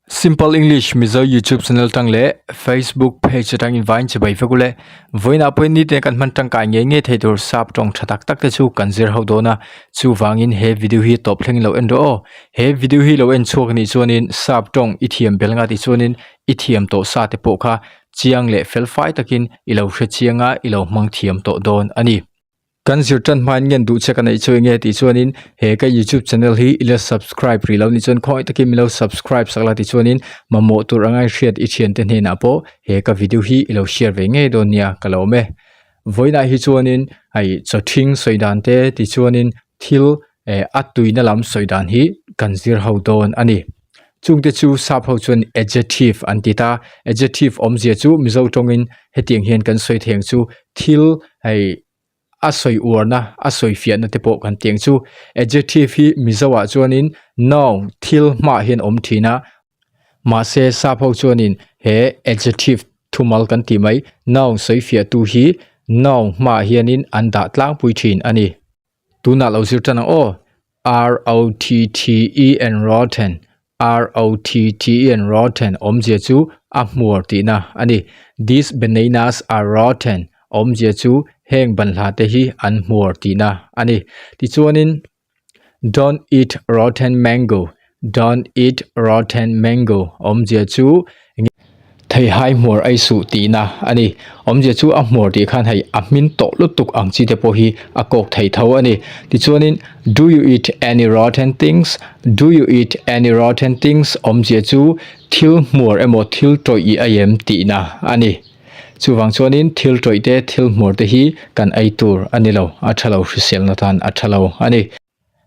Simple English Mizo YouTube channel tang leh Facebook page atang in vain chibai vek ule. Vawiinah pawhin nite kan hman tangkai ngei ngei thei tur sap tawng tha tak tak te chu kan zir ho dawn a. Chuvangin he video hi tawp thleng lo en rawh aw. He video hi lo en chhuak nih chuanin sap tawng i thiam bel nga tih chuanin i thiam tawh sa te pawh kha chiang leh fel fai takin i lo hre chiang a i lo hmang thiam tawh dawn a ni. Kan zir tan hmain ngen duh che ka neih chu enge tih chuanin he ka youtube channel hi ila subscribe rih lo ni chuan khawngaih takin milo subscribe sak la ti chuanin mamawh tur anga i hriat i thiante hnenah pawh he ka video hi ilo share ve ngei dawn nia ka lo awm e. Vawiinah hi chuanin hei chaw thing sawi dan te ti chuanin thil eh a tuina lam sawi dan hi kan zir ho dawn a ni. Chungte chu sap ho chuan adjective an ti ta adjective awmzia chu mizo tawngin hetiang hian kan sawi thei ang chu thil hei a sawi uarna a sawi fiahna te pawh kan ti ang chu adjective hi mizo ah chuanin noun thil hmaah hian awm thin a mahse sap ho chuanin he adjective thumal kan tih mai noun sawi fiah tu hi noun hmaah hianin an dah tlangpui thin a ni. Tunah lo zir tan ang aw. R-O-T-T-E-N rotten R-O-T-T-E-N rotten awmzia chu a hmuar tihna a ni. These bananas are rotten awmzia chu heng banhla te hi an hmuar tihna a ni. Tichuanin Don't eat rotten mango Don't eat rotten mango awmzia chu Theihai hmuar ei suh tihna a ni. Awmzia chu a hmuar tih khan hei a hmin tawh lutuk ang chi te pawh hi a kawk thei tho a ni. Tichuanin Do you eat any rotten things? Do you eat any rotten things? Awmzia chu thil hmuar emaw thil tawih i ei em tihna a ni. Chuvang chuanin thil tawih te thil hmuar te hi kan ei tur a ni lo, a tha lo hriselna tan a tha lo a ni.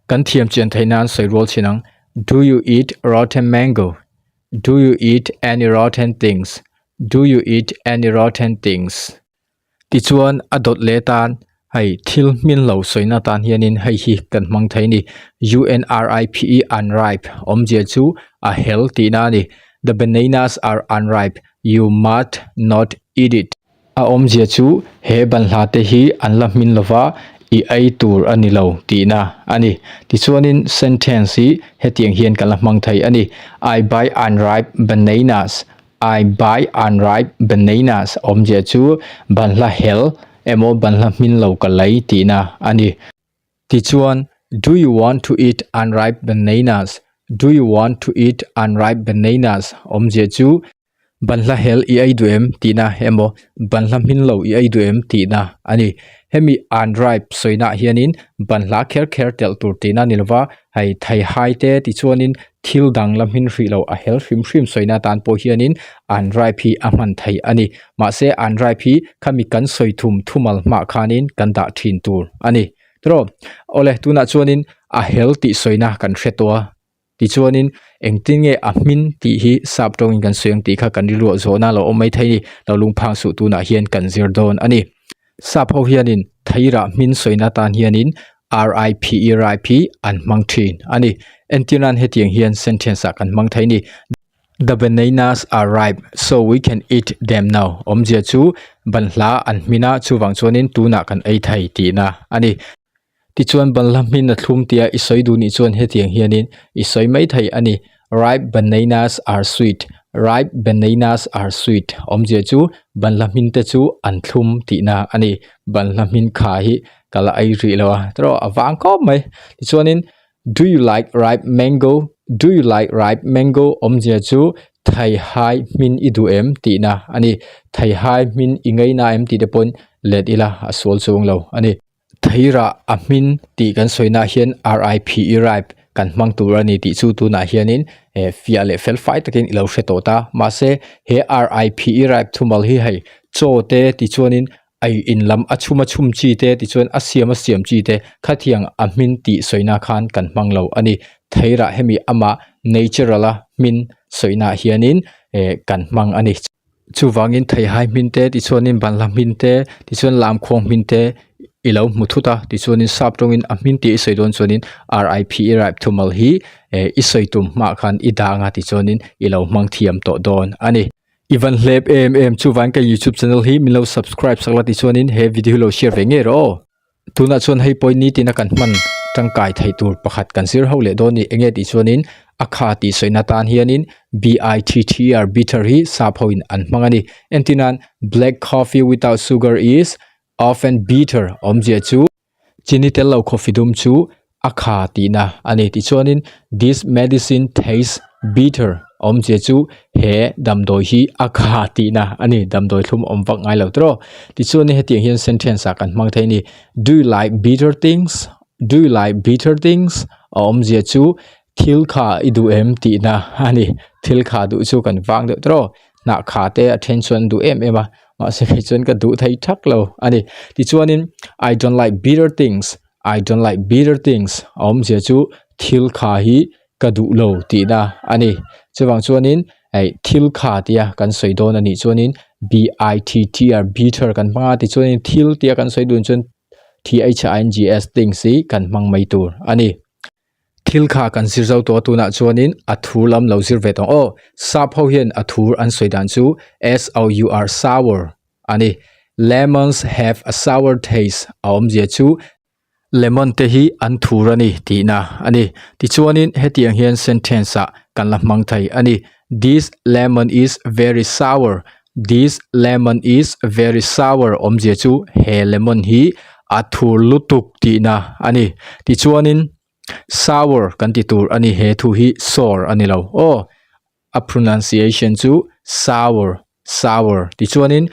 Kan thiam chian theih nan sawi rual chin ang, Do you eat rotten mango? Do you eat any rotten things? Do you eat any rotten things? Tichuan a dawt leh tan hei thil hmin lo sawina tan hianin hei hi kan hmang thei a ni. U-N-R-I-P-E unripe awmzia chu a hel tihna a ni. The bananas are unripe, you must not eat it. A awmzia chu he banhla te hi an la hmin lova i ei tur a ni lo tihna a ni. Tichuanin sentence hi hetiang hian kan la hmang thei a ni, I buy unripe bananas, I buy unripe bananas awmzia chu banhla hel emaw banhla hmin lo ka lei tihna a ni. Tichuan, Do you want to eat unripe bananas? Do you want to eat unripe bananas? Awmzia chu Banhla hel i ei duh em tihna emaw banhla hmin lo i ei duh em tihna a ni. Hemi unripe sawinaah hianin banhla kher kher telh tur tihna a ni lova, hei theihai te tichuanin thil dang la hmin hrih lo a hel hrim hrim sawina atan pawh hianin unripe hi a hman theih a ni. Mahse unripe hi khami kan sawi thum thumal hmah khanin kan dah thin tur a ni. Tiraw? Awle tunah chuanin a hel tih sawina kan hre tawh a. Tichuanin engtin nge a hmin tih hi sap tawngin kan sawi ang tih kha kan rilruah zawhna lo awm mai thei a ni. Lo lungphang suh tunah hian kan zir dawn a ni. Sap ho hianin theirah hmin sawina tan hianin RIPE ripe hi an hmang thin a ni. Entir nan hetiang hian sentence ah kan hmang thei a ni. The bananas are ripe so we can eat them now. Awmzia chu banhla an hmin a chuvang chuanin tunah kan ei thei tihna a ni. Tichuan banhla hmin a thlum tia i sawi duh nih chuan hetiang hianin i sawi mai thei a ni, Ripe bananas are sweet, Ripe bananas are sweet awmzia chu banhla hmin te chu an thlum tihna a ni. Banhla hmin kha hi ka la ei rih lo a, tiraw a vang khawp mai. Tichuanin Do you like ripe mango? Do you like ripe mango awmzia chu theihai hmin i duh em tihna a ni. Theihai hmin i ngaina em tih te pawn let ila a sual chuang lo a ni. Theirah a hmin tih kan sawinaah hian RIPE ripe kan hmang tur a ni tih chu tunah hianin eh fiah leh fel fai takin i lo hre tawh ta. Mahse he RIPE ripe thumal hi hei chaw te tichuanin ei in lam a chhum a chhum chi te tichuan a siam a siam chi te khatiang a hmin tih sawina khan kan hmang lo a ni. Theirah hemi amah natural a hmin sawinaah hianin eh kan hmang a ni. Chuvangin theihai hmin te tichuanin banhla hmin te tichuan lamkhuang hmin te i lo hmu thut a tichuanin sap tawngin a hmin tih i sawi dawn chuanin R I P E ripe thumal hi eh i sawi tum hmaah khan i dang a tichuanin i lo hmang thiam tawh dawn a ni. I van hlep em em chuvangin ka youtube channel hi min lo subscribe sak la tichuanin he video hi lo share ve ngei rawh aw. Tunah chuan hei pawhin nitin a kan hman tangkai theih tur pakhat kan zir ho leh dawn a ni. Enge tih chuanin A kha tih sawina tan hianin bitter, bitter hi sap hoin an hmang a ni. Entirnan, Black coffee without sugar is often bitter awmzia chu chini tel lo coffee dum chu a kha tihna a ni. Tichuanin, This medicine tastes bitter awmzia chu he damdawi hi a kha tihna a ni. Damdawi thlum awm vak ngai lo tawh. Tichuanin hetiang hian sentence ah kan hmang thei a ni. Do you like bitter things? Do you like bitter things? A awmzia chu thil kha i duh em tihna a ni. Thil kha duh chu kan vang deuh tawh. Hnah kha te a then chuan an duh em em a, mahse kei chuan ka duh thei thak lo a ni. Tichuanin I don't like bitter things, I don't like bitter things a awmzia chu thil kha hi ka duh lo tihna a ni. Chuvang chuanin hei thil kha tia kan sawi dawn a nih chuanin B I T T R bitter kan hmang a, tichuanin thil tia kan sawi dun chuan THINGS things hi kan hmang mai tur a ni. Thil kha kan zir zo tawh a tunah chuanin a thur lam lo zir ve tawh ang aw. Sap ho hian a thur an sawi dan chu SOUR sour a ni. Lemons have a sour taste a awmzia chu lemon te hi an thur a ni tihna a ni. Tichuanin hetiang hian sentence ah kan la hmang thei a ni. This lemon is very sour This lemon is very sour awmzia chu he lemon hi a thur lutuk tihna a ni. Tichuanin sour kan ti tur a ni he thu hi sour a ni lo aw. A pronunciation chu sour sour. Tichuanin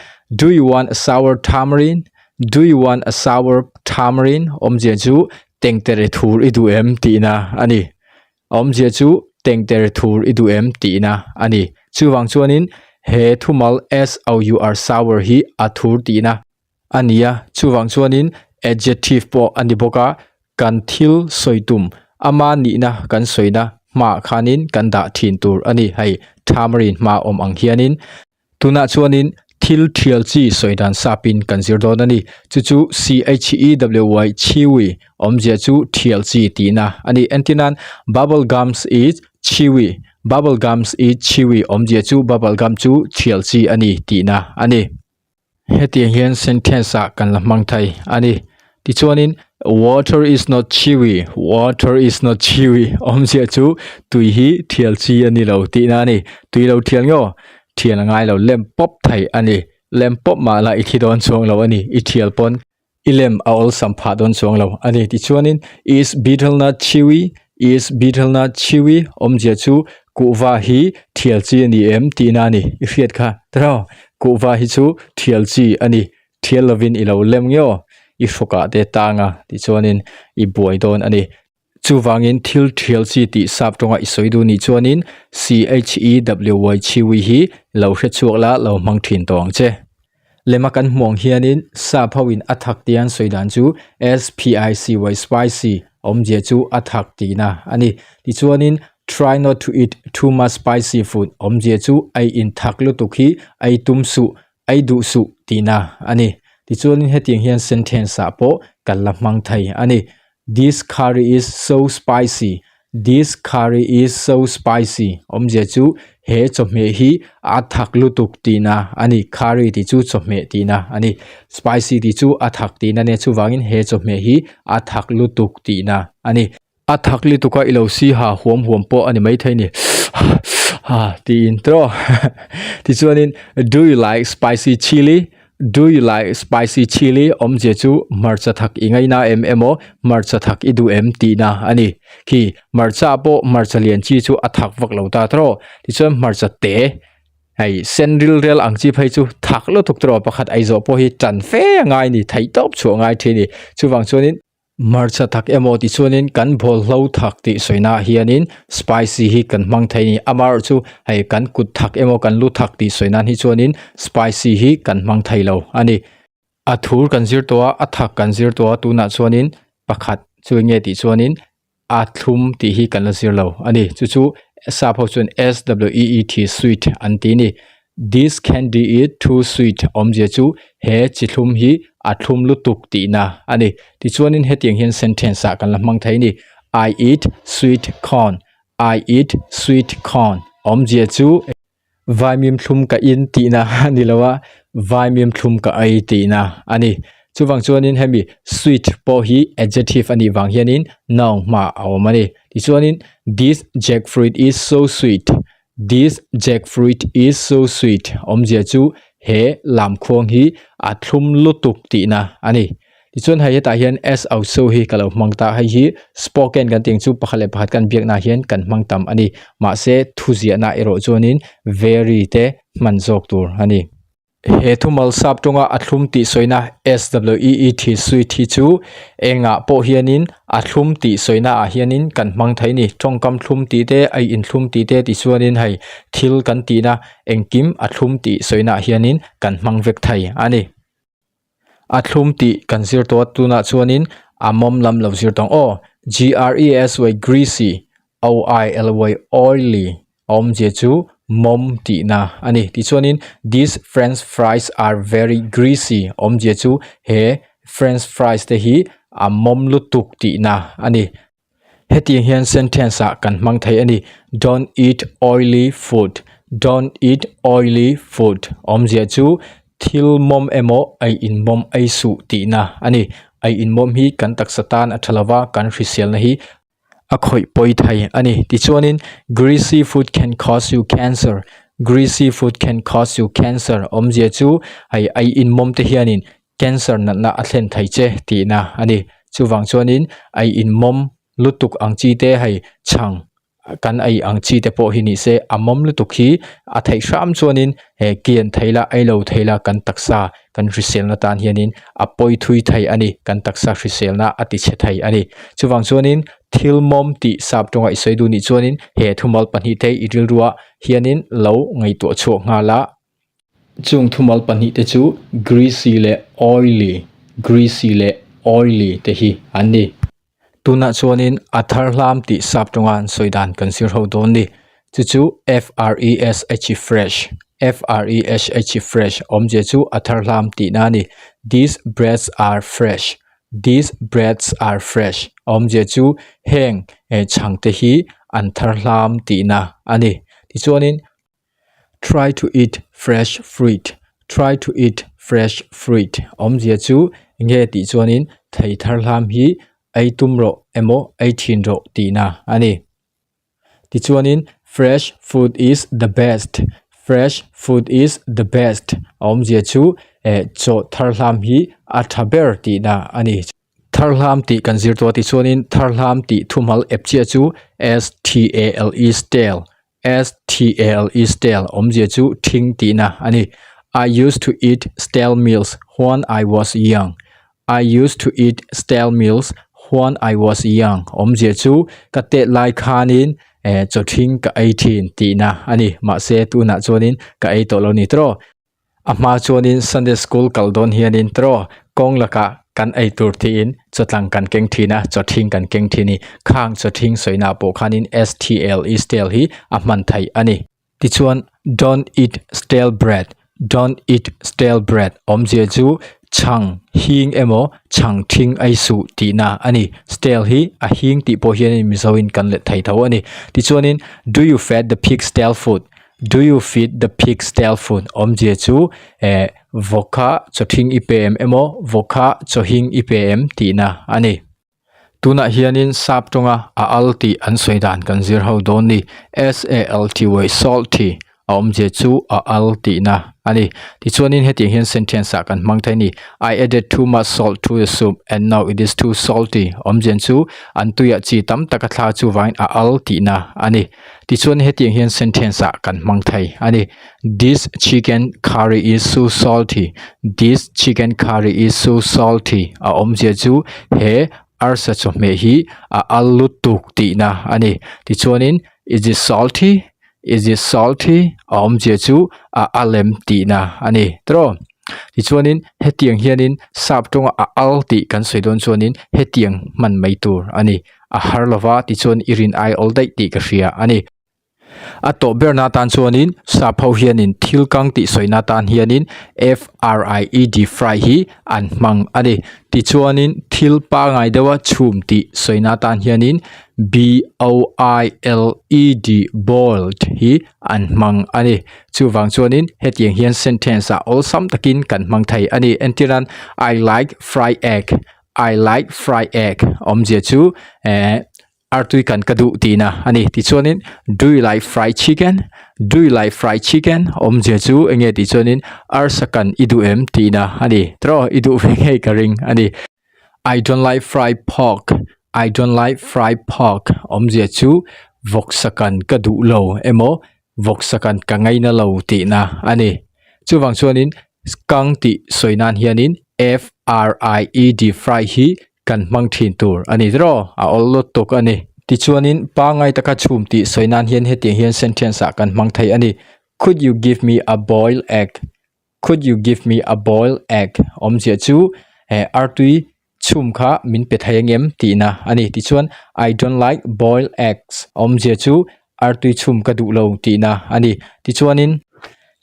do you want a sour tamarind? Do you want a sour tamarind awmzia chu tengtere thur i duh em tihna a ni. A awmzia chu tengter thur i duh em tihna a ni. Chuvang chuanin he thumal SOUR sour hi a thur tihna a ni a, chuvang chuanin adjective pawh a ni bawk a, kan thil sawi tum ama nihna kan sawina hmaah khanin kan dah thin tur a ni. Hei Tamarind hma awm ang hianin Tunah chuanin thil thial chi sawi dan sapin kan zir dawn a ni. Chu chu CHEWY, chewy, awmzia chu thial chi tihna a ni. Entirnan, Bubble gums is chewy, Bubble gums is chewy awmzia chu bubble gum chu thial chi a ni tihna a ni. Hetiang hian sentence ah kan la hmang thei a ni. Tichuanin, Water is not chewy, water is not chewy awmzia chu tui hi thial chi a ni lo tihna a ni. Tui lo thial nge aw? Thial a ngai lo, lem pawp thei a ni. Lem pawp mah la i thi dawn chuang lo a ni, i thial pawn i lem a awlsam phah dawn chuang lo a ni. Tichuanin, Is betel nut chewy? Is betel nut chewy? Awmzia chu kuhva hi thial chi a ni em tihna a ni. I hriat kha tiraw? Kuhva hi chu thial chi a ni. Thial lovin i lo lem nge aw, i hrawkah te tang a tichuanin i buai dawn a ni. Chuvangin thil thial chi tih sap tawnga i sawi duh nih chuanin CHEWY chhiwi hi lo hre chhuak la lo hmang thin tawh ang che. Lema kan hmuh ang hianin sap hoin a thak tia an sawi dan chu SPICY spicy awmzia chu a thak tihna a ni. Tichuanin try not to eat too much spicy food awmzia chu ei inthak lutuk hi ei tum suh Ei duh suh tihna a ni. Tichuanin hetiang hian sentence ah pawh kan la hmang thei a ni. This curry is so spicy, This curry is so spicy awmzia chu he chawhmeh hi a thak lutuk tihna a ni. Curry tih chu chawhmeh tihna a ni. Spicy tih chu a thak tihna a nia chuvangin he chawhmeh hi a thak lutuk tihna a ni. A thak lutuk a i lo si ha huam huam pawh a ni maithei ni ha tiin tawh tichuanin do you like spicy chilli do you like spicy chilli awmzia chu hmarcha thak i ngaina em emaw hmarcha thak i duh em tihna a ni khi hmarcha pawh hmarcha lian chi chu a thak vak lo ta tawh tichuan hmarcha te hei sen ril rel ang chi phei chu thak lutuk tawh pakhat ei zawh pawh hi tan fe a ngai a ni theihtawp chhuah a ngai thin a ni chuvang chuanin. Hmarcha tak emaw tih chuanin kan bawlhlo thak tih sawina ah hianin spicy hi kan hmang thei a ni amaherawh chu hei kan kut thak emaw kan lu thak tih sawi nan hi chuanin spicy hi kan hmang thei lo a ni. A thur kan zir tawh a a thak kan zir tawh a tunah chuanin pakhat chu eng nge tih chuanin a thlum tih hi kan la zir lo a ni chu chu sap ho chuan s w e e t sweet an ti a ni. This candy is too sweet awmzia chu he chi thlum hi a thlum lutuk tihna a ni. Tichuanin hetiang hian sentence ah kan la hmang thei a ni. I eat sweet corn, I eat sweet corn awmzia chu vaimim thlum ka in tihna a ni lo a, vaimim thlum ka ei tihna a ni. Chuvang chuanin hemi sweet pawh hi adjective a nih vang hianin noun hmaah a awm a ni. Tichuanin this jackfruit is so sweet, this jackfruit is so sweet awmzia chu he lamkhuang hi a thlum lutuk tihna a ni. Tichuan hei hetah hian s au so hi ka lo hmang ta, hei hi spoken kan tih ang chu pakhat leh pakhat kan biaknaah hian kan hmang tam a ni. Mahse thuziahna erawh chuanin very te hman zawk tur a ni. He thumal sap tawnga a thlum tih sawina SWEET sweet hi chu engah pawh hianin a thlum tih sawina ah hianin kan hmang thei ni. Tawngkam thlum tih te, a inthlum tih te tih chuanin hei thil kan tihna engkim a thlum tih sawina ah hianin kan hmang vek thei a ni. A thlum tih kan zir tawh a tunah chuanin a mawm lam lo zir tawng aw. G-R-E-S-Y greasy O-I-L-Y oily a awmzia chu mawm tihna a ni. Tichuanin these french fries are very greasy a awmzia chu he french fries te hi a mawm lutuk tihna a ni. Hetiang hian sentence ah kan hmang thei a ni, Don't eat oily food, Don't eat oily food awmzia chu thil mawm emaw ei inmawm ei suh tihna a ni. Ei inmawm hi kan taksa tan a tha lova, kan hriselna hi a khawih pawi thei a ni. Tichuanin greasy food can cause you cancer, Greasy food can cause you cancer awmzia chu hei ei inmawm te hianin cancer natna a thlen thei che tihna a ni. Chuvang chuanin ei inmawm lutuk ang chi te hei chhang kan ei ang chi te pawh hi ni se a mawm lutuk hi a theih hram chuanin he kian thei la ei lo thei la kan taksa kan hriselna tan hianin a pawi thui thei a ni kan taksa hriselna a ti chhe thei a ni. Chuvang chuanin thil mawm tih sap tawnga i sawi duh nih chuanin he thumal pahnihte i rilruah hianin lo ngaihtuah chhuak nghal a. Chung thumal pahnihte chu greasy leh oily, greasy leh oily te hi an ni. Tunah chuanin a thar hlam tih sap tawnga an sawi dan kan zir ho dawn ni. Chu chu F-R-E-S-H fresh, F-R-E-S-H fresh awmzia chu a thar hlam tihna a ni. These breads are fresh, these breads are fresh awmzia chu heng chhangte hi an thar hlam tihna a ni. Tichuanin Try to eat fresh fruit, try to eat fresh fruit awmzia chu nge tih chuanin thei thar hlam hi ei tum rawh emaw ei thin rawh tihna a ni. Tichuanin fresh food is the best, fresh food is the best awmzia chu eh chaw thar hlam hi a tha ber tihna a ni. Thar hlam tih kan zir tawh a tichuanin thar hlam tih thumal ep chiah chu S T A L E stale S-T-A-L-E stale awmzia chu thing tihna a ni. I used to eat stale meals when I was young. I used to eat stale meals when I was young awmzia chu ka tet lai khanin eh chaw thing ka ei thin tihna a ni. Mahse tunah chuanin ka ei tawh lo ni tawh. A hma chuanin Sunday school kal dawn hianin tawh kawng lakah kan ei tur tiin chawtlang kan keng thin a, chawthing kan keng thin i khang chawthing sawina pawh khanin STLE stale hi a hman theih a ni. Tichuan don't eat stale bread, don't eat stale bread awmzia chu chhang hing emaw chhang thing ei suh tihna a ni. Stale hi a hing tih pawh hianin Mizoin kan let thei tho a ni. Tichuanin do you feed the pig stale food? Do you feed the pig stale food? Awmzia chu eh vawkha chawthing i pe em emaw vawkha chawhing i pe em tihna a ni. Tunah hianin sap tawnga a al tih an sawi dan kan zir ho dawn ni. S-A-L-T-Y salty a awmzia chu a al tihna a ni. Tichuanin hetiang hian sentence ah kan hmang thei a ni. I added too much salt to the soup and now it is too salty. Awmzian chu an tuiah chi tam taka thla chuvangin a al tihna a ni. Tichuan hetiang hian sentence ah kan hmang thei a ni. This chicken curry is so salty. This chicken curry is so salty. A awmzia chu he arsa chawhmeh hi a al lutuk tihna a ni. Tichuanin is it salty? Is it salty? A awmzia chu a al em tihna a ni. Tiraw? Tichuanin hetiang hianin sap tawnga a al tih kan sawi dawn chuanin hetiang hman mai tur a ni. A har lova tichuan i rin ai awl daih tih ka hria a ni. A tawh berna atan chuanin sap ho hianin thil kang tih sawina atan hianin F-R-I-E-D fry hi an hmang a ni. Tichuanin thil pangai deuha chhum tih sawina atan hianin B-O-I-L-E-D boiled hi an hmang a ni. Chuvang chuanin hetiang hian sentence ah awlsam takin kan hmang thei a ni. Entirnan I like fry egg, I like fry egg awmzia chu eh Artui kan ka duh tihna a ni. Tichuanin do you like fried chicken? Do you like fried chicken? Awmzia chu enge tih chuanin arsa kan i duh em tihna a ni. Tiraw i duh ve ngei ka ring a ni. I don't like fried pork. I don't like fried pork. Awmzia chu vawksa kan ka duh lo emaw vawksa kan ka ngaina lo tihna a ni. Chuvang chuanin kang tih sawi nan hianin F R I E D fry hi kan hmang thin tur a ni tiraw a awl lut tuk a ni. Tichuanin pangai taka chhum tih sawi nan hian hetiang hian sentence ah kan hmang thei a ni, Could you give me a boiled egg? Could you give me a boiled egg? Awmzia chu eh artui chhum kha min pe thei angem tihna a ni. Tichuan I don't like boiled eggs awmzia chu artui chhum ka duh lo tihna a ni. Tichuanin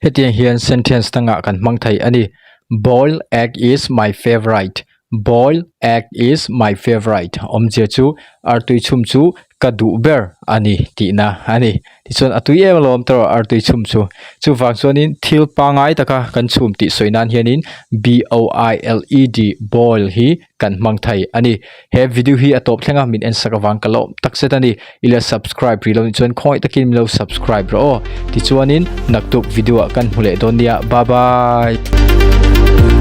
hetiang hian sentence dangah kan hmang thei a ni, Boiled egg is my favourite. Boiled egg is my favourite awmzia chu artui chhum chu ka duh ber a ni tihna a ni. Tichuan a tui em alawm tawh artui chhum chu. Chuvang chuanin thil pangai taka kan chhum tih sawi nan hianin B O I L E D boil hi kan hmang thei a ni. He video hi a tawp thleng a min en sak avang ka lawm tak zet a ni. Ila subscribe rih lo nih chuan khawngaih takin min lo subscribe rawh aw. Tichuanin naktuk video ah kan hmu leh dawn nia. Bye bye.